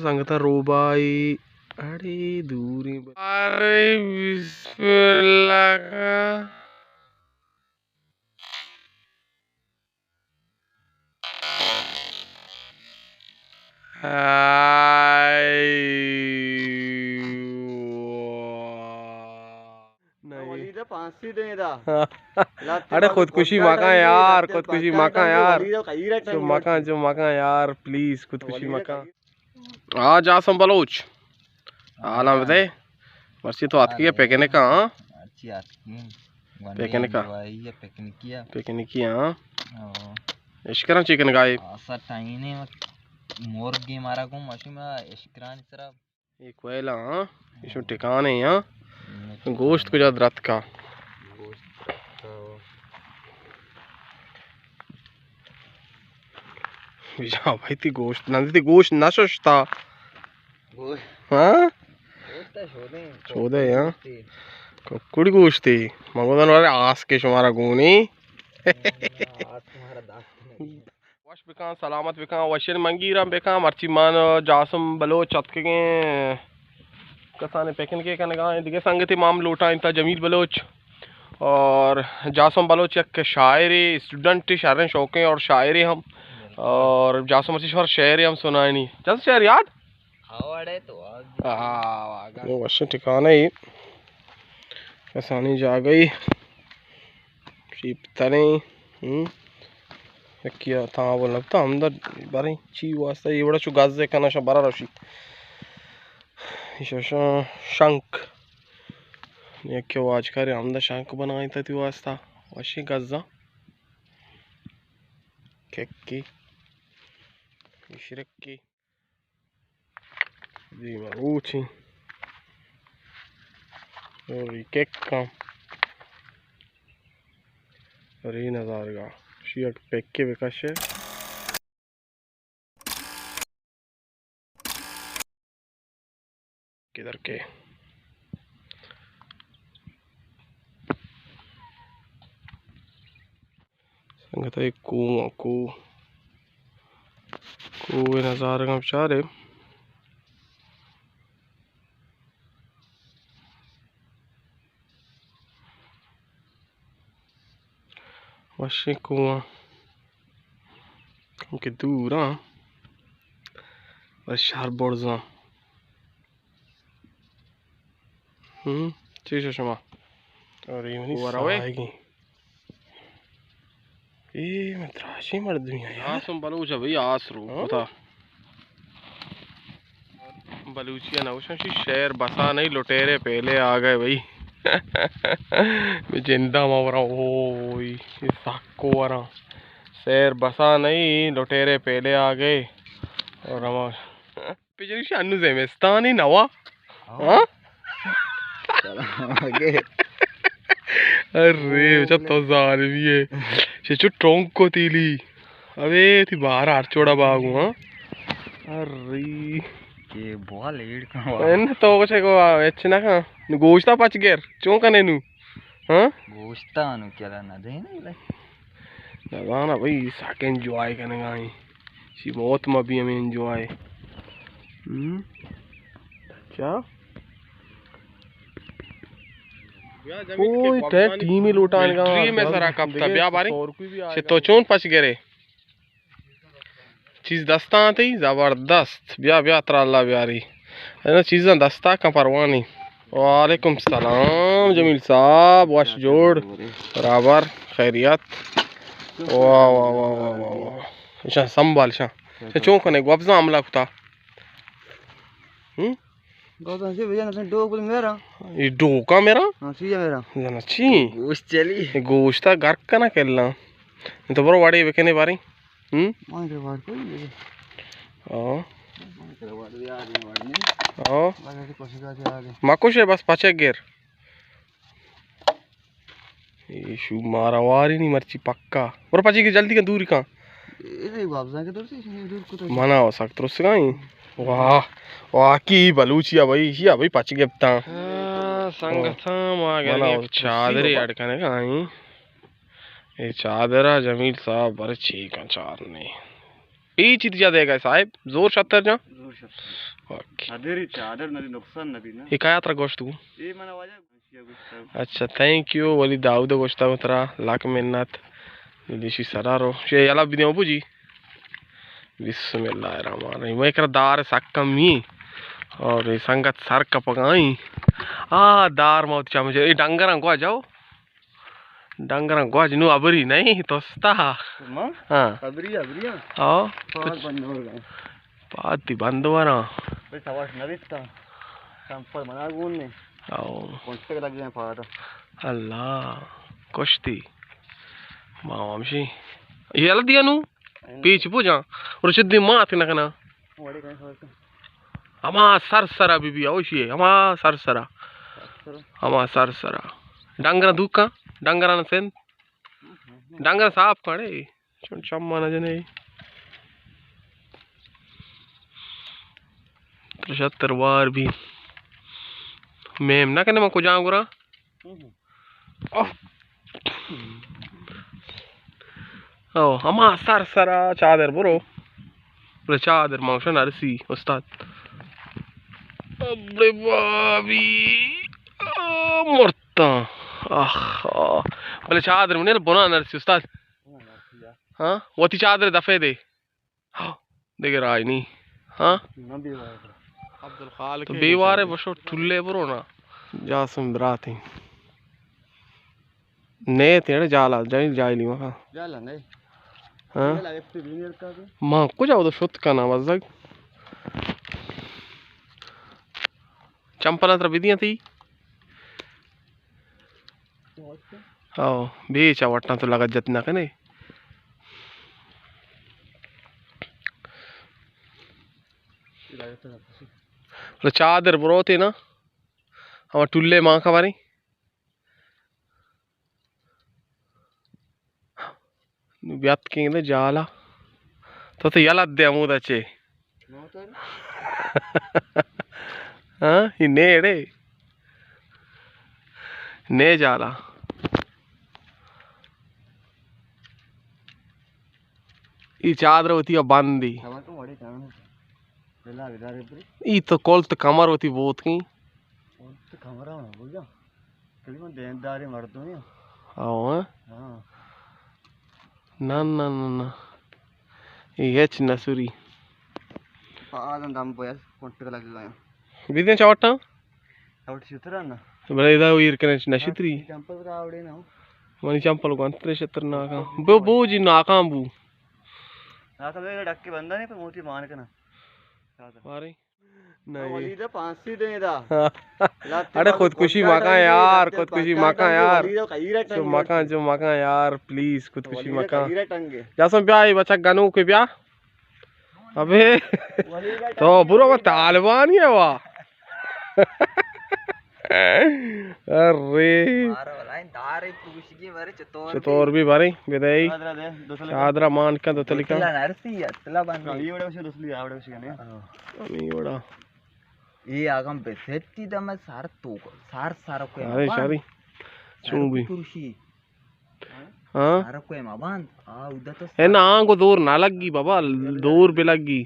سنگتاں، روبائی، اڑے دوریں ب-، ارے بسم اللہ کا۔ ہائے۔ نہیں۔ اڑے خودکشی مکن یار، خودکشی مکن یار۔ چو مکن، چو مکن یار، پلیز خودکشی مکن۔ آ جاسم بلوچ، حالاں بدے۔ مرچی تو اتکی پکنک ءَ، ہاں؟ مرچی اتکی۔ پکنک ءَ۔ انجوائے پکنکی ءَ۔ پکنکی ءَ، ہاں۔ ہاں۔ اشکراں چی کنگا ئے؟ آسا ٹائنے مرگے مارا گوں ماشین ءَ اشکرانی سرا۔ اے کوئلہ، ہاں، ایشو ٹکانے، ہاں۔ گوشت کجا درتکا؟ گوشت درتکا۔ بجا بھائی، تی گوشت نہ، تی گوشت نہ ششتا۔ گوشت۔ ہاں؟ گوشت شودے۔ شودے، ہاں۔ گوشتی۔ ککڑی گوشتی۔ مگودن والے آس کے شمارا گونی۔ آس مارا داست نہیں۔ وش بکن، سلامت بکن، وشیں منگیراں بکن۔ مرچی من جاسم بلوچ اتکگیں، کسانیں پکنکے کنگا ایں۔ دگہ سنگتے ما ہم لوٹائینتا، جمیل بلوچ اور جاسم بلوچ یک شاعرے، اسٹوڈنٹے، شریں شوقیں اور شاعرے ہم۔ اور جاسم مرچی شمارا شعرے ہم سنائینی۔ جاسم، شعر یاد؟ ہاں، وشیں ٹکانے، کسانیں جاگہے۔ شیپ تریں، ہم۔ یکی ءَ تاں اول نبتا ہمدا بریں چی واسطہ اے وڑا چو گز ءَ کناں شاں برا رشی۔ ایشاں شنک۔ یکی واجکارے ہمدا شنک بنائینتا تی واسطہ۔ وشیں گزاں۔ ککی۔ اشرکی۔ دیما روچیں۔ اور ای ککاں۔ اور ای نظارگا۔ شی یک پکے بکشے۔ کدھر کے؟ سنگت، اے کوہ، کوہ، کوہ ءِ نظارگاں بچارے۔ وشیں کوہ، کہ دور آں، بس شہر برزاں۔ ہم، چی شو شما؟ اور اے منی ساہگیں۔ اے من تراشیں مردمی آں یار۔ آسم بلوچ ہے بھئی، آس رو ہاں؟ پتا۔ بلوچی ءَ نہ گوشاں، شی شعر بسا نہیں، لٹیرے پہلے آ گئے بھئی۔ میں جندہ ما وراں، اوئی، یہ ساکو وراں۔ شعر بسا نہیں، لٹیرے پہلے آ گئے۔ اور ہما پجریشی انو زمستانی نوا۔ ہاں؟ ہاں؟ سلام آگے۔ ارے، بچا تو ظالمی ہے۔ چچو ٹونک کو تیلی۔ ابے، تی بار ہر چوڑا باغو، ہاں؟ ارے۔ کہ بوا لیڑ کن۔ ان تو کچھ کو اچ نہ کن۔ گوشتا پچ گر۔ چون کنے نو؟ ہاں؟ گوشتا نو کیا نہ دے نہیں لے۔ نزاناں بھئی، سک انجوائے کنگا ایں۔ شی موت ما بھی ہمیں انجوائے۔ ہم؟ اچھا۔ اوئے، ٹیک ٹیمی لوٹائینگا۔ ڈریم ءِ سرا کپتا، بیا باریں۔ چہ تو چون پچ گرے؟ چیز دستاں تئی زبردست۔ بیا، بیا، ترا اللہ بیاری۔ اے نا چیزاں دستا کن پروانی۔ وعلیکم سلام جمیل صاحب، وش جوڑ، برابر، خیریت۔ واہ، واہ، واہ، واہ، واہ، واہ۔ ایشاں سنبھال، ایشاں۔ چون کنے، گوبزاں حملہ کتا۔ ہم؟ گوبزاں چی بجن، اصلاً ڈوک بل میرا۔ اے ڈوکا میرا؟ ہاں، چی میرا؟ جنا چی؟ گوشت چلی۔ اے گوشتا گرک کنا کلا۔ تو برو وڑے بکنے باریں۔ ہم؟ ہاں۔ ہاں۔ مکوش ہے، بس پچک گر۔ ایشو مارا واری نہیں مرچی پکا۔ برو پچی کے جلدی کن، دوری کن۔ منا و سک ترسگا ایں۔ واہ، واقعی بلوچی ہے بھائی، ایشی ہے بھائی پچ گپتا۔ ہاں، سنگتاں ما گریں چادرے اڈ کنگا ایں۔ اے چادرا جمیل صاحب بر چی کن چار نے۔ اے چیت جا دے گئے صاحب، زور شتر جا۔ زور اوکے۔ ادری چادر ندی نقصان ندی نا۔ اے کایا ترا گوشت گو؟ اے منا واجہ گوشتگ۔ اچھا، تھینک یو۔ ولی داؤد گوشتگ ترا، لک منت۔ دیشی سرا رو۔ شے یلا بدیوں بو جی۔ بسم اللہ الرحمن الرحیم۔ میں کرا دار سک کمی اور یہ سنگت سر کپگائی۔ آ دار موت چمچے۔ اے ڈنگراں گوا جاؤ۔ ڈنگراں گوج نو ابری نہیں توستا۔ ما؟ ہاں۔ ابری، ابری ہاں۔ او۔ پاد بند ہو گئے۔ پاد تی بند وراں۔ بھئی سواش نہ بیتا۔ چمپل منا گون نے۔ او۔ کنٹک لگ گئے پاد۔ اللہ۔ کشتی۔ ما ہمشی۔ یہ اللہ دیا نو۔ پیچ بو جاں۔ اور شدی مات نہ کنا۔ وڑے کہیں سوچتا۔ ہما سر سرا بی بی اوشی ہے، ہما سر سرا۔ ہما سر سرا۔ ڈنگر دکاں، ڈنگر سند۔ ڈنگر صاف کنے۔ چون چما نہ جنے۔ ترشتر وار بی۔ میم نہ کنے من کجا گرا۔ او، ہما سر سرا چادر برو۔ بلے چادر مانگشن ارسی، استاد۔ ابڑے بابی۔ آ، مرتاں۔ آخ، آ۔ بلے چادر منیر بنا نرسی، استاد۔ ہاں، وتی چادر دفعے دے۔ ہاں، دگہ راہ نی۔ ہاں؟ تو بے وارے بشو ٹلے برو نا۔ جاسم براتی۔ نے تیڑے جالا، جاہل، جاہلی مکا۔ جالا نہیں۔ ہاں؟ جالا ایف ٹی وی نیل کا دے۔ ما کجا ادو شت کنا مزگ۔ چمپلاں ترا بدیاں تئی۔ او، بیچ ءَ وٹاں تو لگت جت نہ کنے۔ تو چادر بروتے نا، ہما ٹلے مان کبریں۔ نو بیات کیں دے جالا۔ تو تو یلہ دے ہمودا چے۔ ہاں، ہی نیڑے۔ نے جالا۔ ای چادر وتی بندی۔ ای تو کلت کمر وتی بوت کیں۔ کلت کمر ہاں، بوجا۔ کلی من دینداریں مردمے آں۔ ہاں۔ ہاں۔ نہ، نہ، نہ، نہ۔ اے ہچ نہ سری۔ پاداں دم بویا، کنٹگ لگ گیا۔ بیدیں چوٹاں؟ چوٹ شتر نا۔ بلے ادا ویر کنے نہ شتری۔ چمپل کا آوڑے نا۔ منی چمپل گون ترے شتر ناکاں۔ بو، بو جی ناکاں بو۔ ناکاں بے ڈکے بندہ نہیں، پر موتی مان کنا۔ مارے۔ نہیں۔ ولیدا پانسی دیں دا۔ اڑے خودکشی مکن یار، خودکشی مکن یار۔ جو مکن، جو مکن یار، پلیز خودکشی مکن۔ جاسم بیا، اے بچک گنوکے بیا۔ ابے تو برو، وہ طالبانی ہے وا۔ ارے۔ چطور بھی بھریں، بدئی۔ چادرا مان کن، دو تلی کن۔ ہمیں وڑا۔ اے آگم بے سیٹی دم سر تو، سر سر کو ارے شاری۔ چون بھی۔ ہاں؟ سر کو ما باند۔ آ، ادا تو اے نا، آنگو دور نہ لگی بابا، دور بھی لگی۔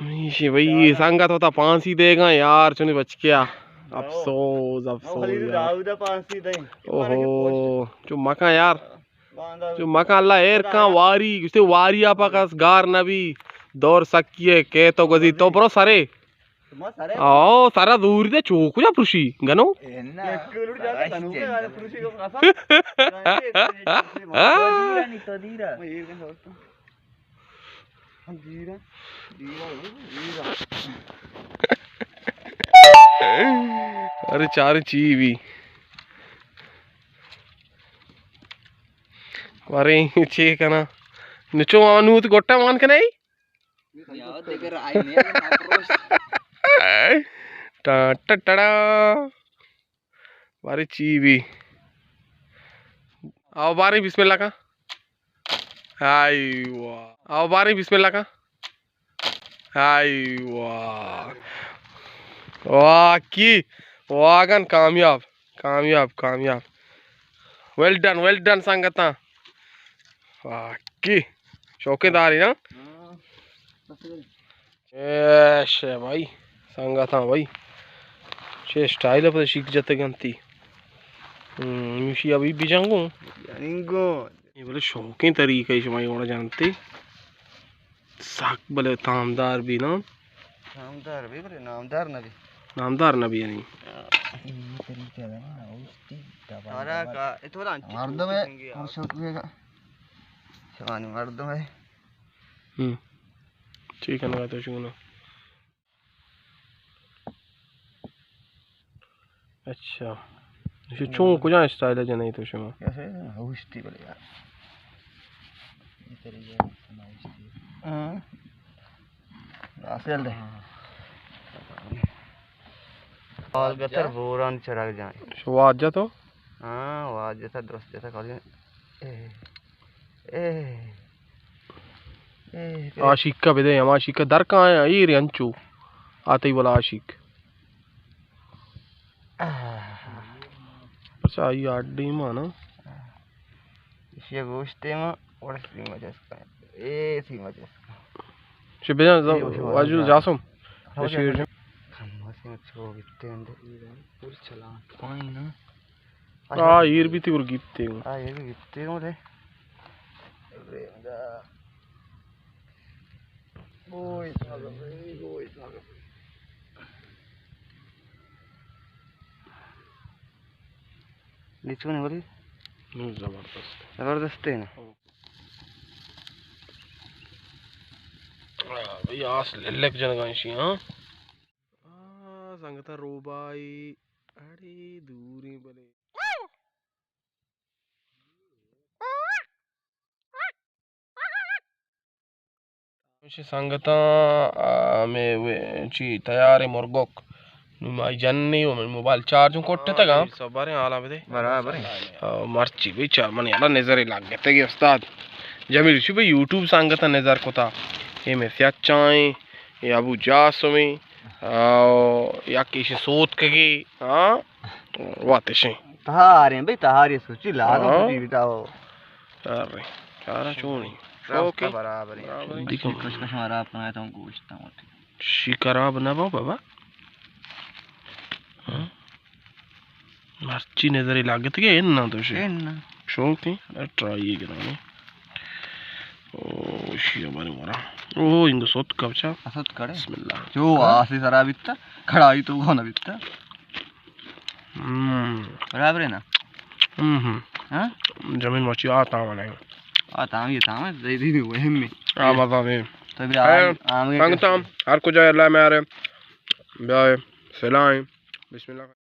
میشی بھئی، سنگت ہوتا پانسی دے گا یار، چونی بچ کیا۔ افسوس، افسوس یار۔ اوہو، جو مکان یار۔ جو مکان اللہ ایر کان واری، گشتے واری آ پاک اس گار نبی۔ دور سکی ہے، کہ تو گزی، تو برو سرے۔ او، سارا دور دے چوک جا پروشی، گنو۔ ارے چار چی بھی۔ ارے چی کنا؟ نچو آنوت گوٹا مان کنے؟ ٹا ٹا ٹا ٹا۔ بارے چی بھی۔ آؤ بارے بسم اللہ کا۔ ہائی واہ۔ آؤ بارے بسم اللہ کا۔ ہائی واہ۔ واہ کی۔ واگن کامیاب۔ کامیاب، کامیاب۔ ویل ڈن، ویل ڈن سنگتاں۔ واقعی۔ شوقیں داری نا؟ ہاں۔ ایش بھائی، سنگتاں بھائی، چے اسٹائل ءَ پدا شیک جتگ انتی۔ ہم، میشی ابھی بجنگوں۔ جنگوں۔ یہ بلے شوقیں طریقہ ہے شما یہ وڑا جانتے۔ سک بلے تامدار بھی نا۔ نامدار بھی بلے نامدار نہ بھی۔ نامدار نہ بھی یعنی۔ یہ طریقہ ہے نا، اس کی دبا سارا دبا۔ کا، یہ تھوڑا انچی مردم ہے، سنگی اور آؤ۔ شوق بھی ہے۔ شوانی مردم ہے۔ ہم۔ ٹھیک ہے، نگاہ تو شنو۔ اچھا۔ اسے چون کجا اسٹائل ءَ جنئے تو شما؟ کیسے؟ ہوشتی بلے یار۔ یہ طریقہ ہے، ہوشتی۔ ہاں۔ حاصل دے۔ حال گتر بوران چراغ جائیں۔ شو واجہ تو؟ ہاں، واجہ تھا، درست جیسا کھا لیا۔ اے، اے، اے، اے۔ عاشق کا بدے، ہم عاشق کا در کہاں ہے؟ اے رے انچو۔ آتے ہی بولا عاشق۔ آہ۔ اچھا، یہ آٹھ ڈیم ہے نا؟ اسی گوشتے ما، اور سیما جس کا۔ اے سیما جس کا۔ شو بجان، اے، واجو جاسم۔ ہو جاسم۔ کم سے کم چھو بیتے اندر۔ پور چلان۔ پانی نا۔ آ، ایر بیتی ور گیپتے ہوں۔ آ، ایر بیتی ہوں رے۔ نیچو نے بولی؟ نو زبردست۔ زبردست ہے نا۔ آ، بھئی آس للک جنگا ایشی، ہاں؟ آ، سنگتا روبائی، اڑے دوریں بلے۔ ہمیشی سنگتاں، آ، ہمے وے-، چی تیار مرگوک۔ نو مائی جنی و من موبائل چارج کٹتگا۔ سباریں حالا بدے۔ برابر۔ آ، مرچی بچار من یلا نظر لگتگی استاد۔ جمیل شو بھئی یوٹیوب سنگتاں نظر کتا۔ اے میں سیاچائیں۔ اے ابو جاسمیں، او یک ایشی سوتکگی، ہاں، واتشیں۔ تہاریں بھئی، تہاری سوچی لازم ہاں۔ سوچی بیتا ہو۔ ارے، چارا چونی؟ شوقی؟ برابر ہے۔ برابر ہے۔ دیکھو۔ کچھ کچھ خراب نہ ہے تو گوشت ہوں۔ شی خراب نہ با بابا۔ ہاں۔ مرچی نظری لگت کہ اناں تو شے۔ اناں۔ شوق ہے، ٹرائی کرنے۔ او، شی ہمارے ورا۔ او، انگو سوت کبچا۔ سوت کڑے۔ بسم اللہ۔ جو آسی سرا بیتا، کڑائی تو گونا بیتا۔ ہم۔ برابر ہے نا؟ ہم ہم۔ ہاں؟ زمین مرچی آتا ہم نہیں۔ آتا ہم یہ تام ہے، دے دی وہم میں۔ آ، مزہ دے۔ تو بھی آ، آ، آ، ہر کجا اللہ میارے۔ بیائے، سلائیں۔ بسم اللہ۔